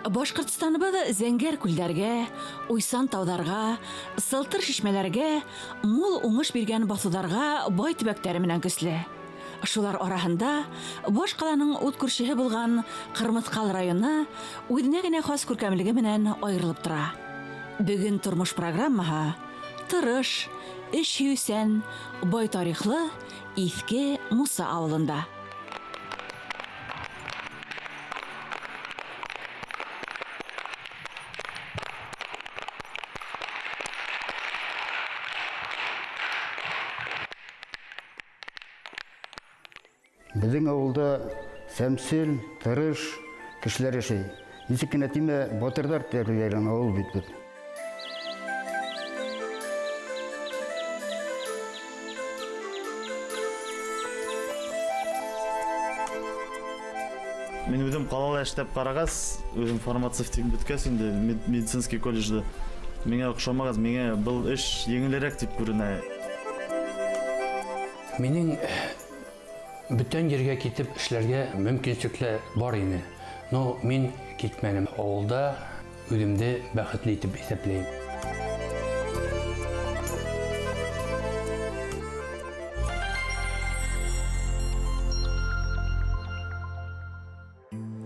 Башҡортостаныбыҙ зәңгәр күлдәргә, уйсан тауҙарға, сылтыр шишмәләргә, мул уңыш биргән баҫыуҙарға бай төбәктәре менән көслө. Шулар араһында баш ҡаланың ут күршеһе булған Ҡырмыҫҡал районы үҙенә генә хас күркәмлеге менән айырылып тора. Бөгөн тормош программаһы тырыш, эш һөйөүсән, бай тарихлы Иҫке Муса ауылында. Беҙҙең ауылда сәмсел, тырыш кешеләр йәшәй. Нисек кенә тимә, батырҙар тәрбиәләгән ауыл бит беҙ. Мин үҙем ҡалала эшләп ҡарағас, үҙем фармацевтик бөткәс инде медицинский колледжды, миңә оҡшамағас, миңә был эш еңелерәк тип күренә. Минең бүтән ергә китеп эшләргә мөмкинселектәр бар ине. Но мин китмәнем. Ауылда үҙемде бәхетле итеп иҫәпләйем.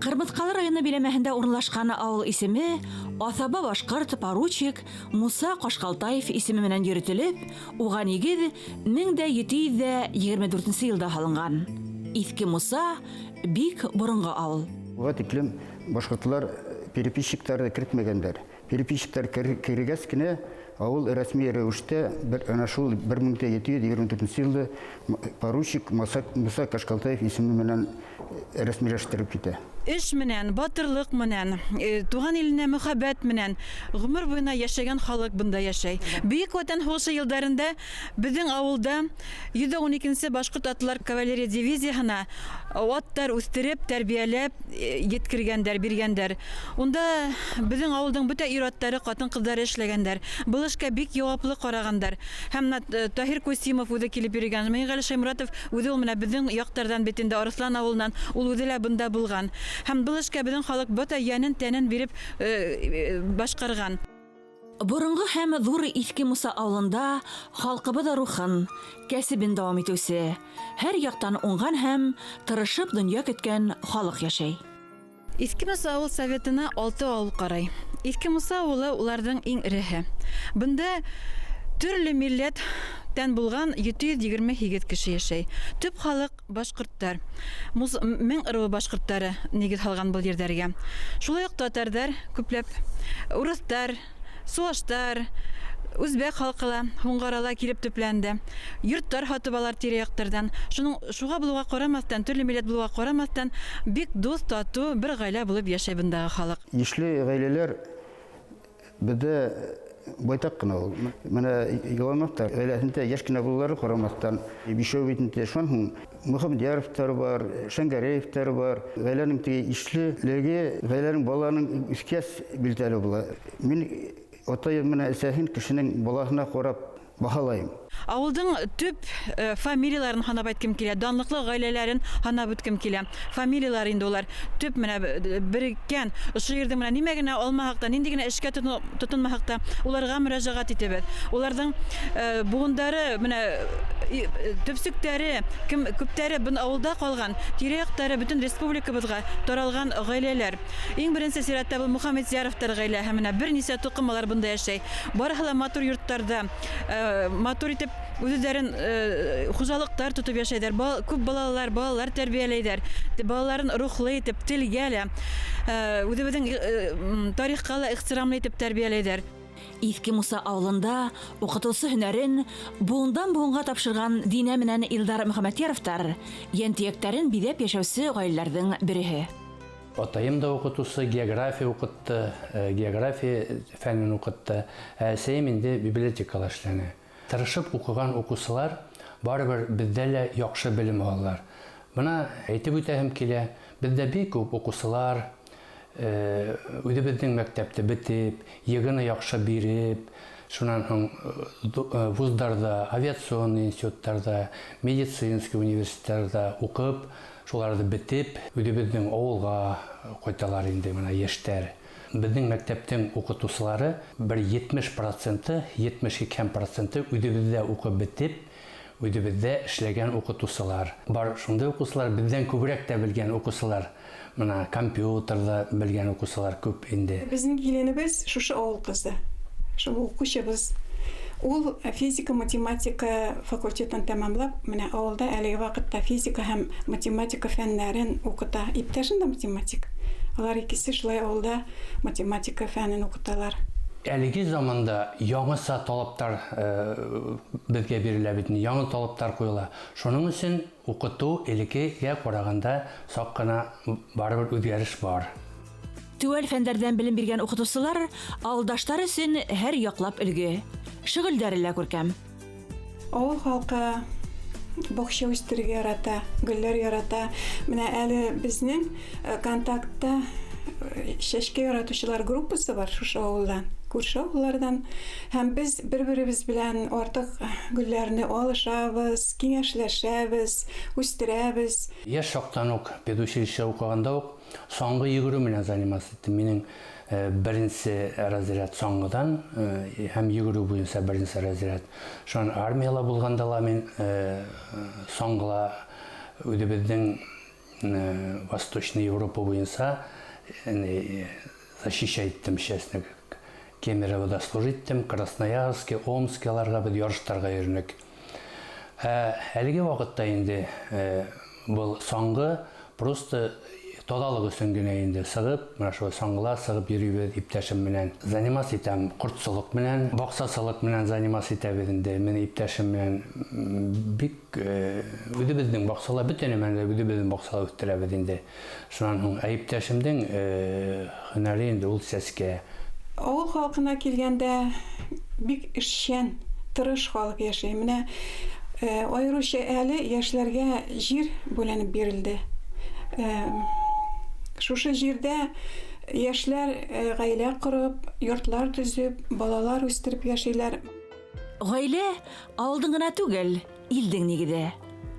Ҡырмыҫҡалы районы биләмәһендә урынлашҡан ауыл исеме Аҫаба башҡорт поручик Муса Ҡашҡалтаев исеме менән йөрөтөлөп, уға нигеҙ 1724 йылда һалынған. Иҫке Муса бик боронғо ауыл. Уға тиклем башҡортлар переписчиктарҙы керетмәгәндәр. Переписчиктар кергәс кенә ауыл рәсми рәүештә ана шул 1724 йылда поручик Муса Ҡашҡалтаев исеме менән рәсмиләштереп китә. Эш менән, батырлыҡ менән, туған иленә мөхәббәт менән ғүмер буйына йәшәгән халыҡ бында йәшәй. Бөйөк Ватан һуғышы йылдарында беҙҙең ауылда 112-нсе башҡорт атлылар кавалерия дивизияһына аттар үҫтереп, тәрбиәләп, еткергәндәр, биргәндәр. Унда беҙҙең ауылдың бөтә ир-аттары, ҡатын-ҡыҙҙары эшләгәндәр. Был эшкә бик яуаплы ҡарағандар. Һәм Таһир Кусимов үҙе килеп йөрөгән, Миңғәле Шайморатов үҙе ул менә беҙҙең яҡтарҙан бит инде, Арыҫлан ауылынан, ул үҙе лә бында булған. Һәм был эшкә беҙҙең халыҡ бөтә йәнен, тәнен биреп башҡарған. Боронғо һәм ҙур Иҫке Муса ауылында халҡыбыҙ рухын, кәсебен дауам итеүсе, һәр яҡтан уңған һәм тырышып донъя көткән халыҡ йәшәй. Иҫке Муса ауыл советына 6 ауыл ҡарай. Иҫке Муса ауылы уларҙың иң эреһе. Бында төрлө милләттән булған 728 кеше йәшәй. Төп халыҡ башҡорттар. Мең ырыуы башҡорттары нигеҙ һалған был ерҙәргә. Шулай уҡ татарҙар күпләп, урыҫтар, суаштар, үзбәк халҡы ла һуңғы арала килеп төпләнде. Йорттар һатып алар тирә-яҡтарҙан. Шуға булыуға ҡарамаҫтан, төрлө милләт булыуға ҡарамаҫтан, бик дуҫ, татыу бер ғаилә булып йәшәй бындағы халыҡ. Ишле ғаиләләр беҙҙә байтаҡ ҡына ул. Бына Илановтар ғаиләһендә йәш кенә булыулары ҡарамаҫтан, бишәү бит инде. Шунан һуң Мөхәммәдьяровтар бар, Шәңгәрәевтәр бар. Ғаиләнең теге ишлелеге, ғаиләнең баланың үҫкәс билдәле була. Мин атайым менән әсәһен кешенең балаһына ҡарап баһалайым. Ауылдың төп фамилияларын һанап әйткем килә, данлыҡлы ғаиләләрен һанап үткем килә. Фамилиялар инде улар төп менә береккән, ошо ерҙең менә нимә генә алмаһаҡ та, ниндәй генә эшкә тотонмаһаҡ та, уларға мөрәжәғәт итәбеҙ. Уларҙың быуындары менә төпсөктәре, кем күптәре бын ауылда ҡалған, тирә-яҡтары бөтөн республикабыҙға таралған ғаиләләр. Иң беренсе сиратта был Мөхәммәтьяровтар ғаиләһе, менә бер нисә тоҡом алар бында йәшәй. Барыһы ла матур йорттарҙа, матур итеп үҙҙәрен хужалыҡтар тотоп йәшәйҙәр, күп балалар, балалар тәрбиәләйҙәр, балаларын рухлы итеп, телгә лә, үҙебеҙҙең тарихҡа ла ихтирамлы итеп тәрбиәләйҙәр. Иҫке Муса ауылында уҡытыусы һөнәрен быуындан быуынға тапшырған Динә менән Илдар Мөхәммәтьяровтар йәнтөйәктәрен биҙәп йәшәүсе ғаиләләрҙең береһе. Атайым да уҡытыусы, география уҡытты, география фәнен уҡытты. Ә әсәйем инде библиотекала эшләне. Тырышып уҡыған уҡыусылар барыбер беҙҙә лә яҡшы белем алалар. Бына әйтеп үтәһем килә, беҙҙә бик күп уҡыусылар үҙебеҙҙең мәктәпте бөтөп, ЕГЭ-ны яҡшы биреп, шунан һуң вуздарҙа, авиационный институттарҙа, медицинский университеттарҙа уҡып, шуларҙы бөтөп, үҙебеҙҙең ауылға ҡайталар инде бына йәштәр. Беҙҙең мәктәптең уҡытыусылары бер 70 проценты, 70-80 проценты үҙебеҙҙә уҡып бөтөп, үҙебеҙҙә эшләгән уҡытыусылар. Бар шундай уҡыусылар, беҙҙән күберәк тә белгән уҡыусылар. Мына компьютерҙа белгән уҡыусылар күп инде. Беҙҙең киленебеҙ шушы ауыл ҡыҙы, шул уҡыусыбыҙ. Ул физика-математика факультетын тамамлап, менә ауылда әлеге ваҡытта физика һәм математика фәннәрен уҡыта. Иптәшем дә математик. Алар икесе шулай ауылда математика фәнен уҡыталар. Әлеге заманда яңыса талаптар беҙгә бирелә бит, яңы талаптар ҡуйыла. Шуның өсөн уҡытыу элеккегә ҡарағанда саҡ ҡына барыбер үҙгәреш бар. Теүәл фәндәрҙән белем биргән уҡытыусылар ауылдаштар өсөн һәр яҡлап өлгө. Шөғөлдәре лә күркәм. Ауыл халҡы баҡса үҫтерергә ярата, гөлләр ярата. Менә әле беҙҙең контактта сәскә яратыусылар группасы бар шушы ауылдан, күрше ауылларҙан. Һәм беҙ бер-беребеҙ белән артыҡ гөлләрне алышабыҙ, киңәшләшәбеҙ, үҫтерәбеҙ. Йәш саҡтан уҡ педучилище уҡығанда уҡ саңғы йүгереү менән заниматься иттем. Минең беренсе разряд саңғыдан һәм йүгереү буйынса беренсе разряд. Шунан армияла булғанда ла мин саңғыла үҙебеҙҙең Восточный Европа буйынса защищать иттем, честно. Кемеровода служить иттем, Красноярске, Омскеларға беҙ ярыштарға йөрөнөк. Әлеге ваҡытта инде был саңғы просто таҙалыҡ өсөн генә инде сығып, мына шул саңғыла сығып йөрөйбөҙ иптәшем менән. Заниматься итәм ҡортсолоҡ менән, баҡсасылыҡ менән заниматься итәбеҙ инде. Мин иптәшем менән бик үҙебеҙҙең баҡсала, бөтә нәмәне үҙебеҙҙең баҡсала үҫтерәбеҙ инде. Шунан һуң иптәшемдең һөнәре инде ул сәскә. Ауыл халҡына килгәндә бик эшсән, тырыш халыҡ йәшәй. Менә айырыуса әле йәшләргә җир бүленеп бирелде. Шушы җирдә йәшләр ғаилә ҡороп, йортлар төҙөп, балалар үҫтереп йәшәйләр. Ғаилә ауылдың ғына түгел, илдең нигеҙе.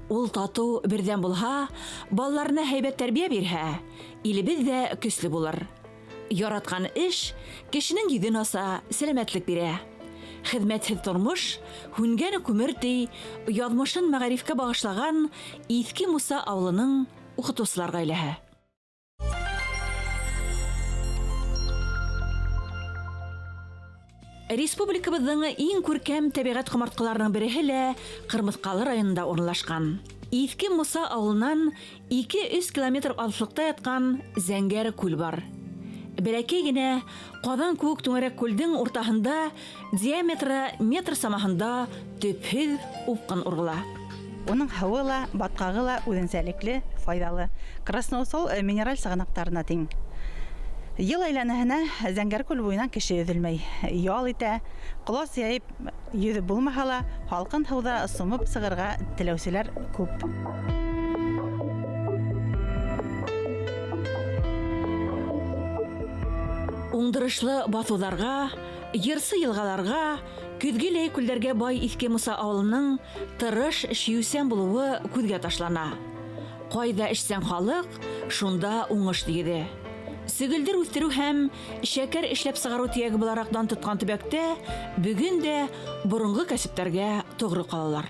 Ул татыу берҙәм булһа, балаларына һәйбәт тәрбиә бирһә, илебеҙ ҙә көслө булыр. Яратҡан эш кешенең йөҙөн аса, сәләмәтлек бирә. Хеҙмәтһеҙ тормош һүнгән күмер ти, яҙмышын мәғарифкә бағышлаған Иҫке Муса ауылының уҡытыусылар ғаиләһе. Республикабыҙҙың иң күркәм тәбиғәт ҡомартҡыларының береһе лә Ҡырмыҫҡалы районында урынлашҡан. Иҫке Муса ауылынан 2-3 километр алыҫлыҡта ятҡан Зәңгәр күл бар. Бәләкәй генә ҡаҙан кеүек түңәрәк күлдең уртаһында диаметры метр самаһында төпһөҙ упҡын урғыла. Уның һыуы ла, батҡағы ла үҙенсәлекле, файҙалы. Красноусол минераль сығанаҡтарына тиң. Йыл әйләнәһенә Зәңгәр күл буйынан кеше өҙөлмәй. Ял итә, ҡолас йәйеп йөҙөп булмаһа ла, һалҡын һыуҙа сумып сығырға теләүселәр күп. Уңдырышлы баҫыуҙарға, йырсы йылғаларға, көҙгөләй күлдәргә бай Иҫке Муса ауылының тырыш, шиүсән булыуы күҙгә ташлана. Ҡайҙа эшсән халыҡ, шунда уңыш тигеҙе. Сөгөлдөр үҫтереү һәм шәкәр эшләп сығарыу төйәге булараҡ дан тотҡан төбәктә бөгөн дә боронғо кәсептәргә тоғро ҡалалар.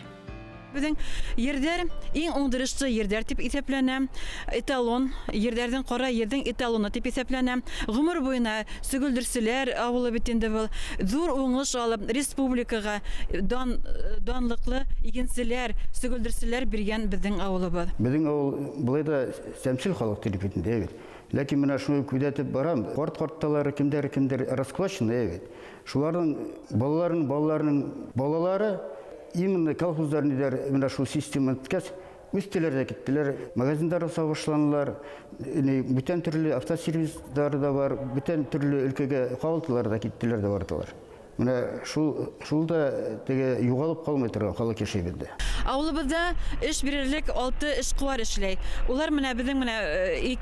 Беҙҙең ерҙәр иң уңдырышлы ерҙәр тип иҫәпләнә. Эталон, ерҙәрҙең ҡара ерҙең эталоны тип иҫәпләнә. Ғүмер буйына сөгөлдөрсөләр ауылы бит инде был. Ҙур уңыш алып республикаға данлыҡлы игенселәр, сөгөлдөрсөләр биргән беҙҙең ауылыбыҙ. Беҙҙең ауыл былай да сәмсел халыҡ тип бит инде, бит. Ләкин менә шуны күҙәтеп барам, ҡарт-ҡартталары кемдәр раскулаченный бит. Шуларҙың балаларының балаларының балалары именно колхоздар нидәр менә шул система үткәс, үҫтеләр дә киттеләр, магазиндар аса башланылар, бүтән төрлө автосервистар да бар, бүтән төрлө өлкәгә ҡабылтылар да киттеләр дә бардылар. Менә шул шул да теге югалып калмый торган халык яши бездә. Авылыбызда эш бирерлек алты эшкуар эшләй. Улар менә безнең менә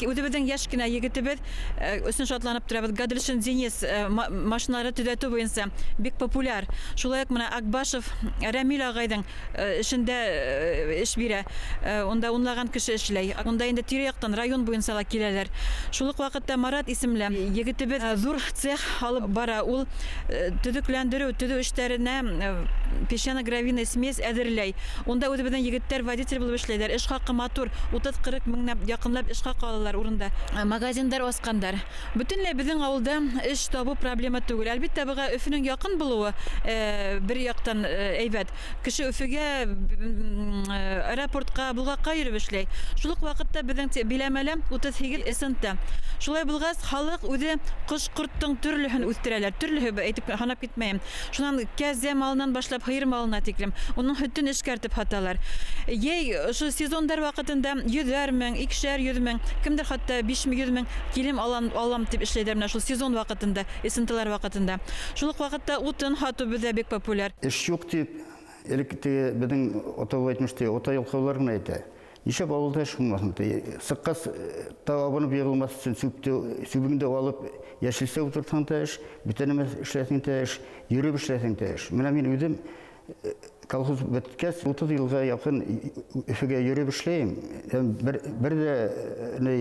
үзебезнең яшь кенә егетебез өчен шатланып торабыз. Гаделшин Денис машиналарны төзәтү буенча бик популяр. Шулай ук менә Акбашев Рәмил агайның эшендә эш бирә. Унда унлаган кеше эшләй. Унда инде тирә-яктан, район буенча ла киләләр. Шул ук вакытта Марат исемле егетебез зур цех алып бара. Ул төзекләндерү, төзү эшләренә песчано-гравийный смесь әзерләй. Унда үзебезнең егетләр водитель булып эшләйләр. Эш хакы матур, 30-40 меңнәп якынлап эш хакы алалар урында. Магазиндар аскандар. Бөтенләй безнең авылда эш табу проблема түгел. Әлбиттә, буга Өфенең якын булуы бер яктан әйбәт. Кеше Өфегә, аэропортка, Булгакка йөреп эшләй. Шул ук вакытта безнең биләмәлә 38 СНТ. Шулай булгач, халык үзе кош-корттың төрлеһен үстерәләр. Төрлеһе, әйтеп, һанап китмәем. Шуннан кәзә малыннан башлап һыер малына тиклем. Уның һөтен эшкәртеп һаталар. Йәй, ошо сезондар вакытында йөзәр мең, икешәр йөз мең, кемдер хәтта 500 мең килем алам, алам дип эшләйләр менә шул сезон вакытында, СНТлар вакытында. Шул ук вакытта утын һату бездә бик популяр. Эш юк дип, элек теге безнең ата-баба әйтмешли, ата ялкаулар гына әйтә. Нишләп авылда эш булмасын? Сыккач та абынып егылмас өчен сүпте, сүбеңде алып, яшелчә утыртсаң да эш, бүтән нәмә эшләсәң дә эш, йөреп эшләсәң дә эш. Менә мин үзем колхоз беткәч, 30 елга якын Өфегә йөреп эшләем. Һәм бер, бер дә ни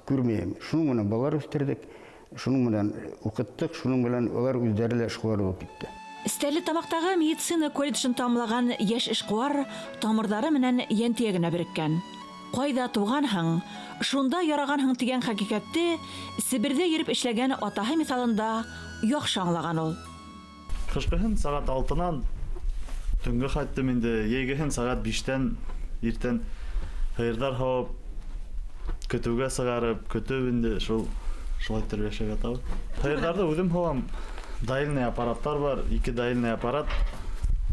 күрмим. Шуның белән балалар үстердек, шуның белән укыттык, шуның белән алар үзләре дә эшкуар булып китте. Стәрлетамактагы медицина колледжын тәмамлаган яшь эшкуар тамырлары менән Янтиягенә береккән. Кайда туганһың, шунда яраганһың дигән хакыйкатьте Себердә йөреп эшләгән атаһы мисалында яхшы аңлаган ул. Кышкыһын сәгать алтынан төнге хәттем инде, йәйгеһен сәгать биштән иртән һыйырдар һавып, көтүгә сыгарып, көтеп инде шул шулай иттереп яшәп ятабыз. Һыйырдарны үзем һавам. Доильный аппаратлар бар, ике доильный аппарат.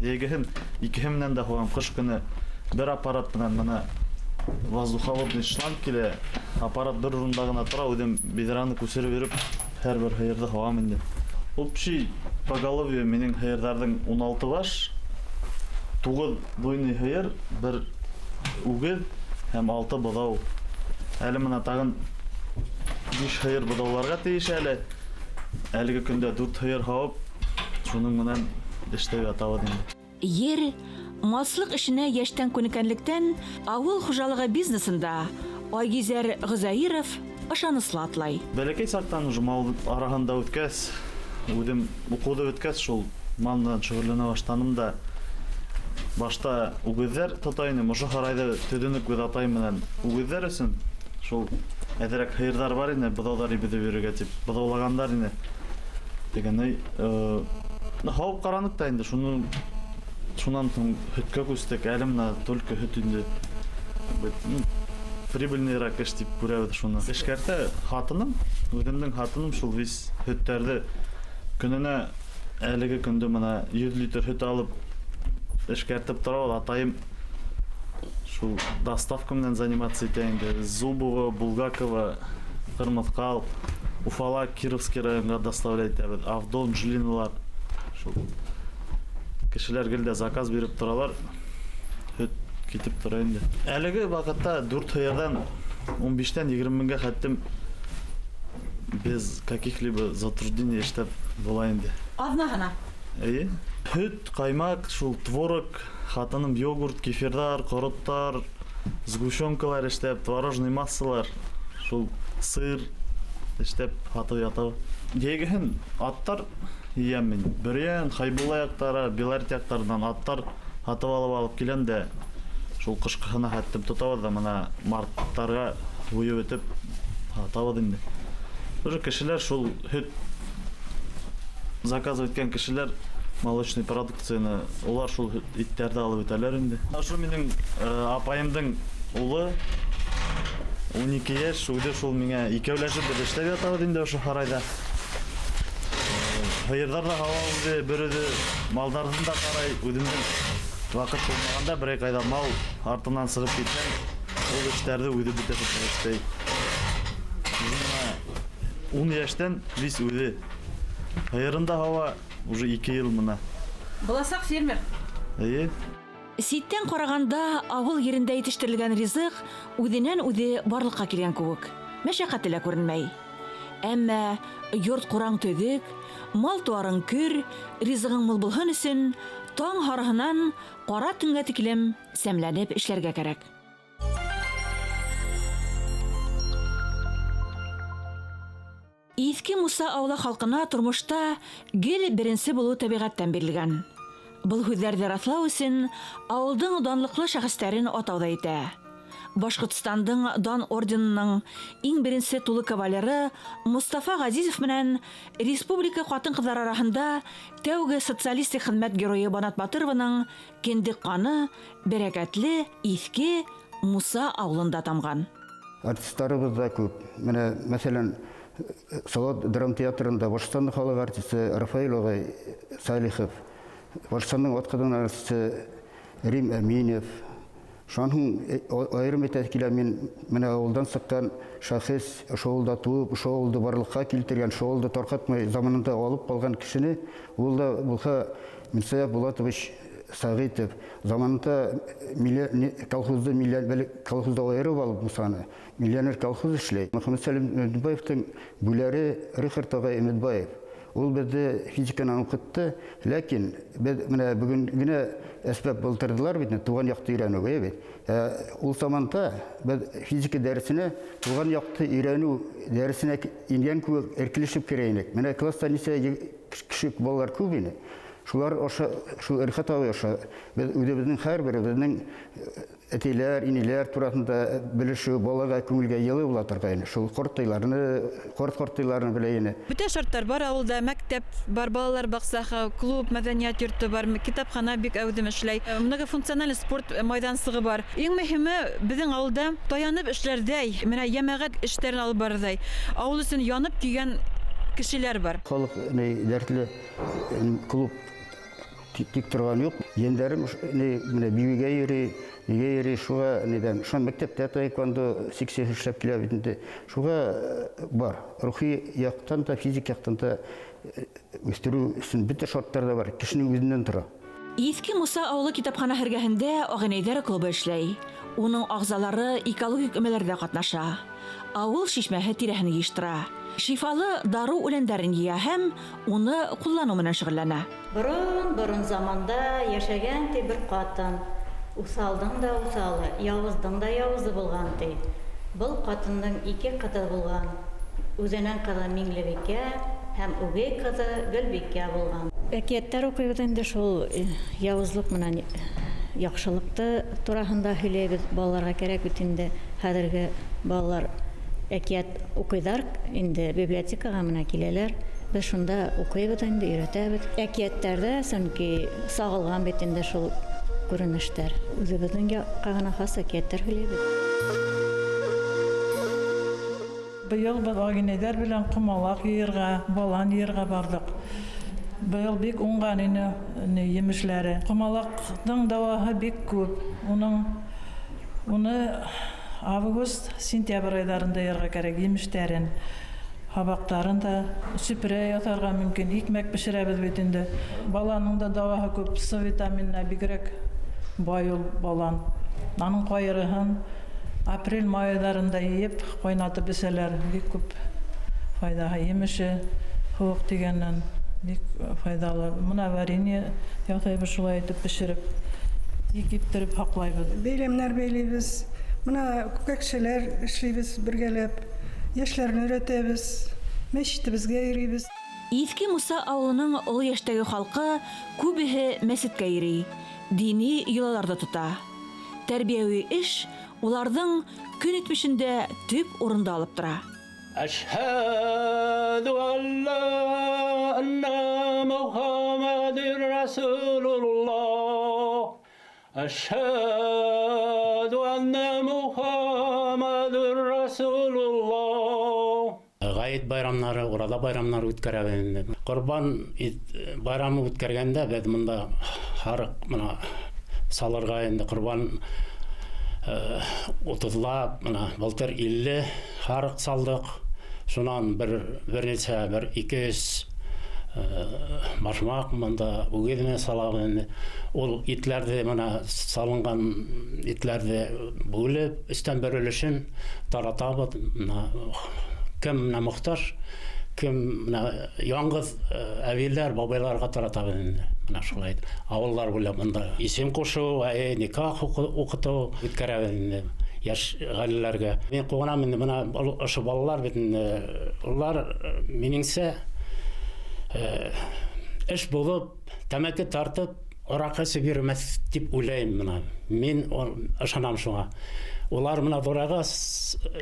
Йәйгеһен икеһе менән дә һавам. Кыш көне бер аппарат белән менә воздуховодный шланг килә. Аппарат бер урында гына тора, үзем бидраны күчереп йөреп, һәрбер һыйырды һавам инде. Общий поголовье минең һыйырдарҙың 16 баш, 9 дойный һыйыр, бер үгеҙ һәм 6 быҙау. Әле менә тағын 5 һыйыр быҙауларға тейеш әле. Әлеге көндә 4 һыйыр һауып, шуның менән эшләп ятабыҙ инде. Ер, малсылык эшенә яшьтән күнеккәнлектән, авыл хуҗалыгы бизнесында Айгизәр Гозәиров ышанычлы атлай. Бәләкәй саҡтан уже мал араһында үткәс, үҙем уҡыуҙы бөткәс, шул мал менән шөғөлләнә башланым да. Башта үгеҙҙәр тота инем, ошо һарайҙы төҙөнөк беҙ атай менән үгеҙҙәр өсөн. Шул әҙерәк һыйырҙар бар ине, быҙауҙар ибеҙеп йөрөргә тип быҙаулағандар ине. Тигәнәй, һауып ҡараныҡ та инде, шуны шунан һуң һөткә күстек, әле менә только һөт инде. Прибыльныйрак эш тип күрәбеҙ шуны. Эшкәртә хатыным, үҙемдең хатыным шул вис һөттәрҙе көнөнә әлеге көндө менә 100 литр һөт алып эшкәртеп тора ул. Атайым шул доставка менән заниматься итә инде. Зубово, Булгаково, Ҡырмыҫҡал, Уфала, Кировский районға доставлять итәбеҙ. Авдон, Жилиналар. Шул кешеләр гел дә заказ биреп торалар. Һөт китеп тора инде. Әлеге ваҡытта 4 һыйырҙан 15-тән 20 меңгә хәттем без каких-либо затруднений эшләп була инде. Аҙна ғына. Эйе. Һөт, ҡаймаҡ, шул творог, хатыным йогурт, кефирҙар, ҡороттар, сгущенкалар эшләп, творожный массалар, шул сыр эшләп һатып ятабыҙ. Йәйгеһен аттар йыям мин. Бөрйән, Хәйбулла яҡтары, Белорет яҡтарынан аттар һатып алып алып киләм дә шул ҡышҡыһына хәттем тотабыҙ да мына марттарға буйып бөтөп һатабыҙ инде. Уже кешеләр шул һөт заказ иткән кешеләр молочный продукцияны улар шул иттәрҙе алып үтәләр инде. Ошо минең апайымдың улы 12 йәш, үҙе шул миңә икәүләшеп беҙ эшләп ятабыҙ инде ошо һарайҙа. Һыйырҙар ҙа һауа үҙе, бер үҙе малдарҙы да ҡарай, үҙемдең ваҡыт булмағанда берәй ҡайҙа мал артынан сығып китһәм, ул эштәрҙе үҙе бөтәһен эшләй. Үҙе мына 10 йәштән вис үҙе. Һыйырын да һауа, уже 2 йыл мына. Буласаҡ фермер. Эйе. Ситтән ҡарағанда ауыл ерендә етештерелгән ризыҡ үҙенән-үҙе барлыҡҡа килгән кеүек. Мәшәҡәте лә күренмәй. Әммә йорт ҡураң төҙөк, мал-тыуарың көр, ризығың мул булһын өсөн таң һарыһынан ҡара төнгә тиклем сәмләнеп эшләргә кәрәк. Иҫке Муса ауылы халҡына тормошта гел беренсе булыу тәбиғәттән бирелгән. Был һүҙҙәрҙе раҫлау өсөн ауылдың данлыҡлы шәхестәрен атау ҙа итә. Башҡортостандың дан орденының иң беренсе тулы кавалеры Мостафа Ғәзизов менән республика ҡатын-ҡыҙҙар араһында тәүге социалистик хеҙмәт геройы Банат Батырованың кендек ҡаны бәрәкәтле Иҫке Муса ауылында тамған. Артистарыбыҙ ҙа күп. Менә, мәҫәлән, Салауат драма театрында Башҡортостандың халыҡ артисы Рафаэль ағай Салихов, Башҡортостандың атҡаҙанған артисы Рим Әминев. Шунан һуң айырым әйтәһе килә, мин менә ауылдан сыҡҡан шәхес, ошо ауылда тыуып, ошо ауылды барлыҡҡа килтергән, ошо ауылды тарҡатмай заманында алып ҡалған кешене, ул да булһа Мирсаяф Булатович Сәғитов, заманында колхозды колхозда айырып алып Мусаны, миллионер колхоз эшләй. Мөхәммәтсәлим Өметбаевтың бүләре Рихард ағай Өметбаев. Ул беҙҙе физиканан уҡытты, ләкин беҙ менә бөгөн генә әсбап булдырҙылар бит, туған яҡты өйрәнеү, әйе бит. Ул заманда беҙ физика дәресенә туған яҡты өйрәнеү дәресенә ингән кеүек эркелешеп керә инек. Менә класста нисә кеше балалар күп ине. Шулар ошо, шул Рихат ағай ошо, беҙ үҙебеҙҙең һәр беребеҙҙең әтейләр, инәләр тураһында белешеү балаға күңелгә йылы була торғайны. Шул ҡорттайларны, ҡорт ҡорттайларны белә ине. Бөтә шарттар бар ауылда, мәктәп бар, балалар баҡсаһы, клуб, мәҙәниәт йорто бар, китапхана бик әүҙем эшләй. Многофункциональ спорт майҙансығы бар. Иң мөһиме, беҙҙең ауылда таянып эшләрҙәй, менә йәмәғәт эштәрен алып барырҙай, ауыл өсөн янып көйгән кешеләр бар. Халыҡ ни дәртле клуб тик торған юҡ. Ендәрем ни менә бибигә йөрөй, нигә йөрөй, шуға нидән. Шунан мәктәптә таэквондо секцияһы эшләп килә бит инде. Шуға бар. Рухи яҡтан да, физик яҡтан да үҫтереү өсөн бөтә шарттар да бар. Кешенең үҙенән тора. Иҫке Муса ауылы китапхана эргәһендә Ағинәйҙәр клубы эшләй. Уның ағзалары экологик өмәләрҙә ҡатнаша. Ауыл шишмәһе тирәһен йыйыштыра. Шифалы дарыу үләндәрен йыя һәм уны ҡулланыу менән шөғөлләнә. Борон-борон заманда йәшәгән ти бер ҡатын. Уҫалдың да уҫалы, яуыздың да яуызы булған ти. Был ҡатындың ике ҡыҙы булған. Үҙенең ҡыҙы Миңлебикә һәм үгей ҡыҙы Гөлбикә булған. Әкиәттәр уҡыйбыҙ инде, шул яуызлыҡ менән яҡшылыҡты тураһында һөйләйбеҙ. Балаларға кәрәк бит инде, хәҙерге балалар әкиәт уҡыйҙар инде, библиотекаға менә киләләр. Беҙ шунда уҡыйбыҙ инде, өйрәтәбеҙ. Әкиәттәрҙә сөнки сағылған бит инде шул күренештәр. Үҙебеҙҙең яҡҡа ғына хас әкиәттәр һөйләйбеҙ. Быйыл беҙ ағинәйҙәр белән ҡомалаҡ йыйырға, балан йыйырға барҙыҡ. Быйыл бик уңған ине емешләре. Ҡомалаҡтың дауаһы бик күп. Уны август, сентябрь айҙарында йыйырға кәрәк, емештәрен, һабаҡтарын да сүпрә яҫарға мөмкин. Икмәк бешерәбеҙ бит инде. Баланың да дауаһы күп, С витаминына бигерәк бай ул балан. Аның ҡайырыһын апрель, май айҙарында йыйып, ҡайнатып эсәләр. Бик күп файҙаһы. Емеше һыуыҡ тигәннән бик файҙалы. Мына варенье яҫайбыҙ шулай итеп бешереп, киптереп һаҡлайбыҙ. Бәйләмнәр бәйләйбеҙ. Мына күкәкшеләр эшләйбеҙ бергәләп. Йәшләрне өйрәтәбеҙ, мәсетебеҙгә йөрөйбөҙ. Иҫке Муса ауылының оло йәштәге халҡы күбеһе мәсеткә йөрөй, дини йолаларҙы тота. Тәрбиәүи эш уларҙың көн итмешендә төп урынды алып тора. Әшһәду алла анна Мухаммадир Расулуллах. Әшһәду анна Мухаммадир Расулуллах. Ғәйет байрамнары, ураҙа байрамнары үткәрәбеҙ инде. Ҡорбан байрамы үткәргәндә беҙ мында һарыҡ мына салырға инде ҡорбан утыҙлап, мына былтыр 50 һарыҡ салдыҡ. Шунан бер нисә, бер ике йөҙ Башмаҡ мында үгеҙ менән салабыҙ инде. Ул итләрҙе мына салынған итләрҙе бүлеп, өстән бер өлөшөн таратабыҙ. Мына кем мына мохтаж, кем мына яңғыҙ әбейҙәр, бабайларға таратабыҙ инде. Мына шулай ауылдар буйлап мында исем ҡушыу, никах уҡытыу үткәрәбеҙ инде йәш ғаиләләргә. Мин ҡыуанам инде, мына ошо балалар бит инде, улар минеңсә эш булып, тәмәке тартып, араҡы эсеп йөрөмәҫ тип уйлайым мына. Мин ышанам шуңа. Улар мына ҙурайғас,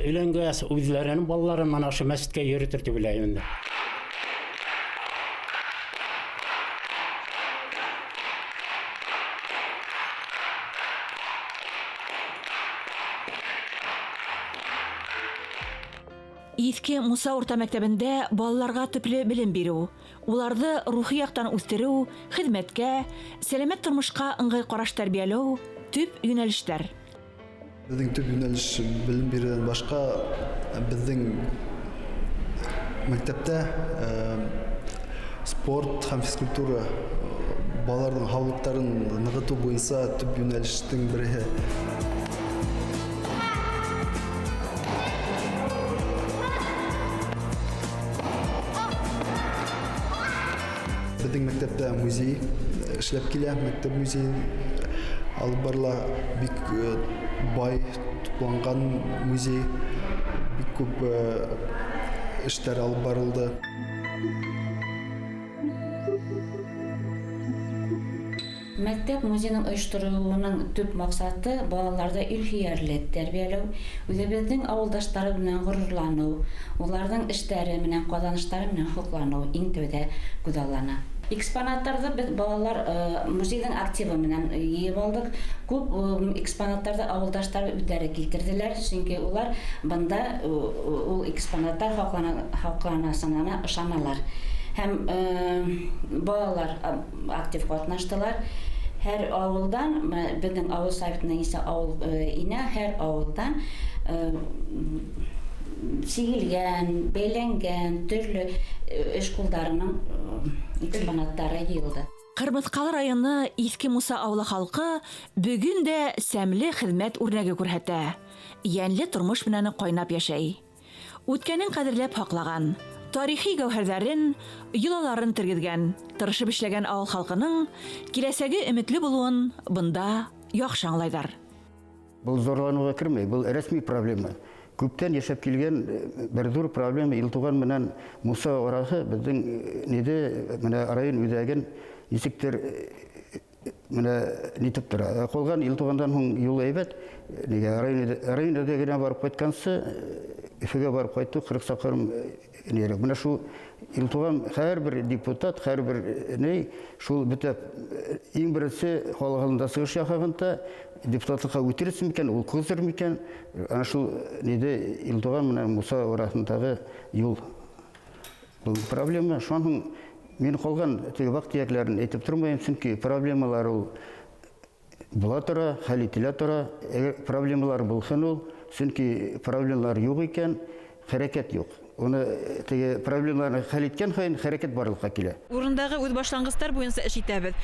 өйләнгәс, үҙҙәренең балаларын мына ошо мәсеткә йөрөтөр тип уйлайым инде. Иҫке Муса урта мәктәбендә балаларға төплө белем биреү, уларҙы рухи яҡтан үҫтереү, хеҙмәткә, сәләмәт тормошҡа ыңғай ҡараш тәрбиәләү төп йүнәлештәр. Беҙҙең төп йүнәлеш белем биреүҙән башҡа беҙҙең мәктәптә спорт һәм физкультура балаларҙың һаулыҡтарын нығытыу буйынса төп йүнәлештең береһе. Беҙҙең мәктәптә музей эшләп килә, мәктәп музейы алып барыла, бик бай тупланған музей, бик күп эштәр алып барылды. Мәктәп музейының ойоштороуының төп маҡсаты балаларҙа илһөйәрлек тәрбиәләү, үҙебеҙҙең ауылдаштары менән ғорурланыу, уларҙың эштәре менән, ҡаҙаныштары менән һоҡланыу иң тәүҙә күҙаллана. Экспонаттарҙы беҙ балалар музейҙың активы менән йыйып алдыҡ. Күп экспонаттарҙы ауылдаштар үҙҙәре килтерҙеләр, сөнки улар бында ул экспонаттар һаҡланасағына ышаналар. Һәм балалар актив ҡатнаштылар. Һәр ауылдан, беҙҙең ауыл советына нисә ауыл инә, һәр ауылдан сигелгән, бәйләнгән төрлө эш ҡулдарының экспонаттары йыйылды. Ҡырмыҫҡалы районы Иҫке Муса ауылы халҡы бөгөн дә сәмле хеҙмәт үрнәге күрһәтә. Йәнле тормош менән ҡайнап йәшәй. Үткәнен ҡәҙерләп һаҡлаған, тарихи гәүһәрҙәрен, йолаларын тергеҙгән, тырышып эшләгән ауыл халҡының киләсәге өмөтлө булыуын бында яҡшы аңлайҙар. Был зорланыуға кермәй, был рәсми проблема. Күптән йәшәп килгән бер ҙур проблема Илтуған менән Муса араһы беҙҙең ниҙе менә район үҙәген нисектер менә нитеп тора. Ҡалған Илтуғандан һуң юл әйбәт, нигә район үҙәгенә барып ҡайтҡансы Өфөгә барып ҡайтыу 40 саҡрым нирәк. Менә шул Илтуған һәр бер депутат, һәр бер ни шул бөтә иң беренсе халыҡ алдында сығыш яһағанда депутатлыҡҡа үтерсен микән, ул ҡыҙыр микән? Ана шул ниҙе Илтуған менән Муса араһындағы юл был проблема. Шунан һуң мин ҡалған теге ваҡ-төйәкләрен әйтеп тормайым, сөнки проблемалар ул була тора, хәл ителә тора. Әгәр проблемалар булһын ул, сөнки проблемалар юҡ икән, хәрәкәт юҡ. Уны теге проблемаларны хәл иткән һайын хәрәкәт барлыҡҡа килә. Урындағы үҙ башланғыстар буйынса эш итәбеҙ.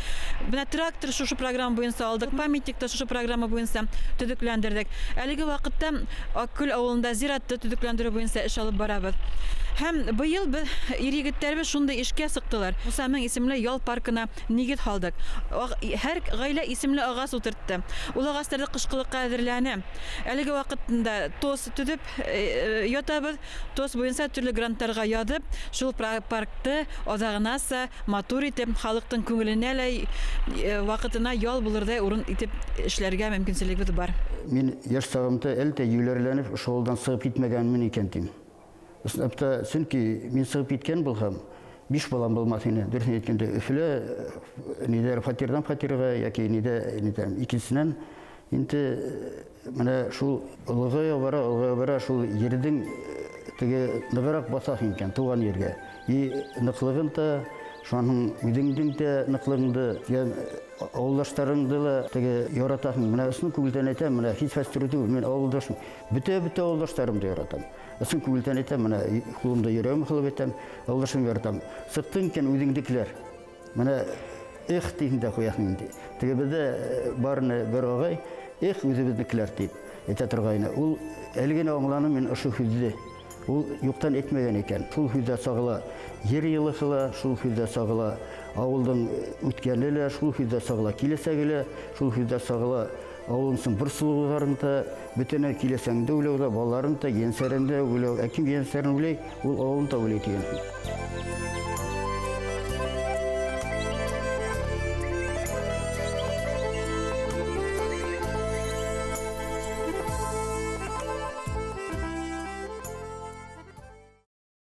Бына трактор шушы программа буйынса алдыҡ, памятникты шушы программа буйынса төҙөкләндерҙек. Әлеге ваҡытта Аҡкүл ауылында зиратты төҙөкләндереү буйынса эш алып барабыҙ. Һәм быйыл беҙ ир-егеттәребеҙ шундай эшкә сыҡтылар. Муса Мең исемле ял паркына нигеҙ һалдыҡ. Һәр ғаилә исемле ағас ултыртты. Ул ағастарҙы ҡышҡылыҡҡа әҙерләне. Әлеге ваҡытында ТОС төҙөп ятабыҙ. ТОС буйынса төрлө гранттарға яҙып, шул паркты аҙағынаса матур итеп, халыҡтың күңеленә лә ваҡытына ял булырҙай урын итеп эшләргә мөмкинселегебеҙ бар. Мин йәш сағымда әле тә йүләрләнеп ошо ауылдан сығып китмәгәнмен икән тим. Ысынлап та, сөнки мин сығып киткән булһам, 5 балам булмаҫ ине. Дөрөҫөн әйткәндә, Өфөлә ниҙәр фатирҙан фатирға йәки ниҙә, ниҙә. Икенсенән, инде менә шул олоғая бара, олоғая бара шул ерҙең теге нығыраҡ баҫаһың икән тыуған ергә. И ныҡлығын да, Шунан һуң үҙеңдең дә ныҡлығыңды, йә ауылдаштарыңды ла теге яратаһың. Менә ысын күңелдән әйтәм, менә һис фәстерү түгел, мин ауылдашым. Бөтә-бөтә ауылдаштарымды яратам. Ысын күңелдән әйтәм, менә ҡулымда йөрәгем ҡылып әйтәм, ауылдашымды яратам. Сыҡтың икән үҙеңдекеләр. Менә эх тиһең дә ҡуяһың инде. Теге беҙҙә барыны бер ағай, эх үҙебеҙҙекеләр тип әйтә торғайны. Ул әле генә аңланым мин ошо һүҙҙе. Ул юҡтан әйтмәгән икән. Шул һүҙҙә сағыла ер йылыһы ла, шул һүҙҙә сағыла ауылдың үткәне лә, шул һүҙҙә сағыла киләсәге лә, шул һүҙҙә сағыла ауылың борсолоуҙарың да, бөтөнләй киләсәгеңде уйлау ҙа, балаларың да, ейәнсәрен дә уйлау. Ә кем ейәнсәрен уйлай, ул ауылын да уйлай тигән һүҙ.